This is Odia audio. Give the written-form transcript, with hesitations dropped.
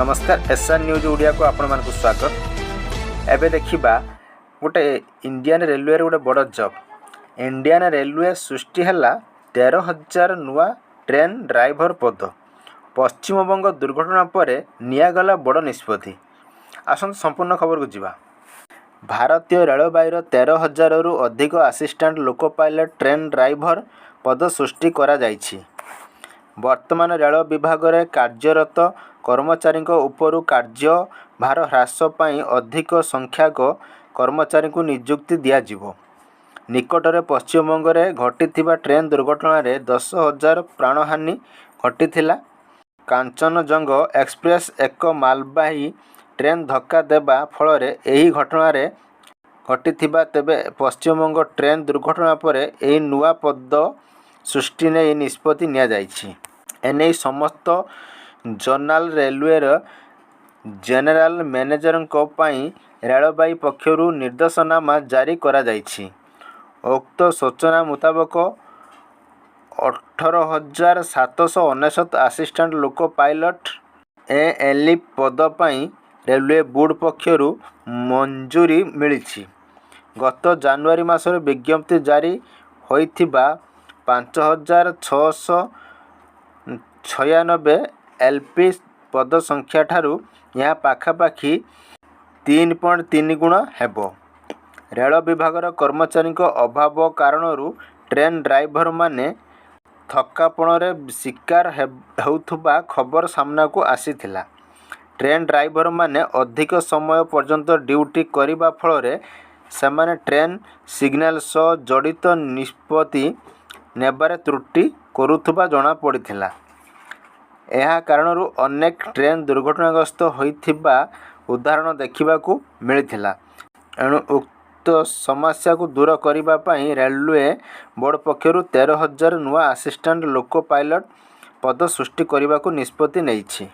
ନମସ୍କାର, ଏସ୍ଆର୍ ନ୍ୟୁଜ୍ ଓଡ଼ିଆକୁ ଆପଣମାନଙ୍କୁ ସ୍ୱାଗତ। ଏବେ ଦେଖିବା ଗୋଟେ ଇଣ୍ଡିଆନ୍ ରେଲୱେର ଗୋଟେ ବଡ଼ ଜବ୍। ଇଣ୍ଡିଆନ୍ ରେଲୱେ ସୃଷ୍ଟି ହେଲା 13,000 ନୂଆ ଟ୍ରେନ୍ ଡ୍ରାଇଭର ପଦ। ପଶ୍ଚିମବଙ୍ଗ ଦୁର୍ଘଟଣା ପରେ ନିଆଗଲା ବଡ଼ ନିଷ୍ପତ୍ତି। ଆସନ୍ତୁ, ସମ୍ପୂର୍ଣ୍ଣ ଖବରକୁ ଯିବା। ଭାରତୀୟ ରେଳବାଇର 13,000ରୁ ଅଧିକ assistant loco pilot, train driver ପଦ ସୃଷ୍ଟି କରାଯାଇଛି। ବର୍ତ୍ତମାନ ରେଳ ବିଭାଗରେ କାର୍ଯ୍ୟରତ କର୍ମଚାରୀଙ୍କ ଉପରୁ କାର୍ଯ୍ୟଭାର ହ୍ରାସ ପାଇଁ ଅଧିକ ସଂଖ୍ୟକ କର୍ମଚାରୀଙ୍କୁ ନିଯୁକ୍ତି ଦିଆଯିବ। ନିକଟରେ ପଶ୍ଚିମବଙ୍ଗରେ ଘଟିଥିବା ଟ୍ରେନ୍ ଦୁର୍ଘଟଣାରେ 10,000 ପ୍ରାଣହାନି ଘଟିଥିଲା। କାଞ୍ଚନଜଙ୍ଗ ଏକ୍ସପ୍ରେସ୍ ଏକ ମାଲବାହୀ ଟ୍ରେନ୍ ଧକ୍କା ଦେବା ଫଳରେ ଏହି ଘଟଣାରେ ଘଟିଥିବା। ତେବେ ପଶ୍ଚିମବଙ୍ଗ ଟ୍ରେନ୍ ଦୁର୍ଘଟଣା ପରେ ଏହି ନୂଆ ପଦ ସୃଷ୍ଟି ନେଇ ନିଷ୍ପତ୍ତି ନିଆଯାଇଛି। ଏନେଇ ସମସ୍ତ ଜୋନାଲ ରେଲୱେର ଜେନେରାଲ ମ୍ୟାନେଜରଙ୍କ ପାଇଁ ରେଳବାଇ ପକ୍ଷରୁ ନିର୍ଦ୍ଦେଶନାମା ଜାରି କରାଯାଇଛି। ଉକ୍ତ ସୂଚନା ମୁତାବକ, 18,799 ଆସିଷ୍ଟାଣ୍ଟ ଲୋକୋ ପାଇଲଟ ଏଏଲ୍ପି ପଦ ପାଇଁ ରେଲୱେ ବୋର୍ଡ ପକ୍ଷରୁ ମଞ୍ଜୁରୀ ମିଳିଛି। ଗତ ଜାନୁଆରୀ ମାସରେ ବିଜ୍ଞପ୍ତି ଜାରି ହୋଇଥିବା 5696 ଏଲ୍ପି ପଦ ସଂଖ୍ୟାଠାରୁ ଏହା ପାଖାପାଖି 3.3 ଗୁଣ ହେବ। ରେଳ ବିଭାଗର କର୍ମଚାରୀଙ୍କ ଅଭାବ କାରଣରୁ ଟ୍ରେନ୍ ଡ୍ରାଇଭରମାନେ ଥକାପଣର ଶିକାର ହେଉଥିବା ଖବର ସାମ୍ନାକୁ ଆସିଥିଲା। ଟ୍ରେନ୍ ଡ୍ରାଇଭରମାନେ ଅଧିକ ସମୟ ପର୍ଯ୍ୟନ୍ତ ଡ୍ୟୁଟି କରିବା ଫଳରେ ସେମାନେ ଟ୍ରେନ୍ ସିଗ୍ନାଲ ସହ ଜଡ଼ିତ ନିଷ୍ପତ୍ତି ନେବାରେ ତ୍ରୁଟି କରୁଥିବା ଜଣାପଡ଼ିଥିଲା। ଏହା କାରଣରୁ ଅନେକ ଟ୍ରେନ୍ ଦୁର୍ଘଟଣାଗ୍ରସ୍ତ ହୋଇଥିବା ଉଦାହରଣ ଦେଖିବାକୁ ମିଳିଥିଲା। ଏଣୁ ଉକ୍ତ ସମସ୍ୟାକୁ ଦୂର କରିବା ପାଇଁ ରେଲୱେ ବୋର୍ଡ ପକ୍ଷରୁ 13,000 ନୂଆ ଆସିଷ୍ଟାଣ୍ଟ ଲୋକୋ ପାଇଲଟ ପଦ ସୃଷ୍ଟି କରିବାକୁ ନିଷ୍ପତ୍ତି ନେଇଛି।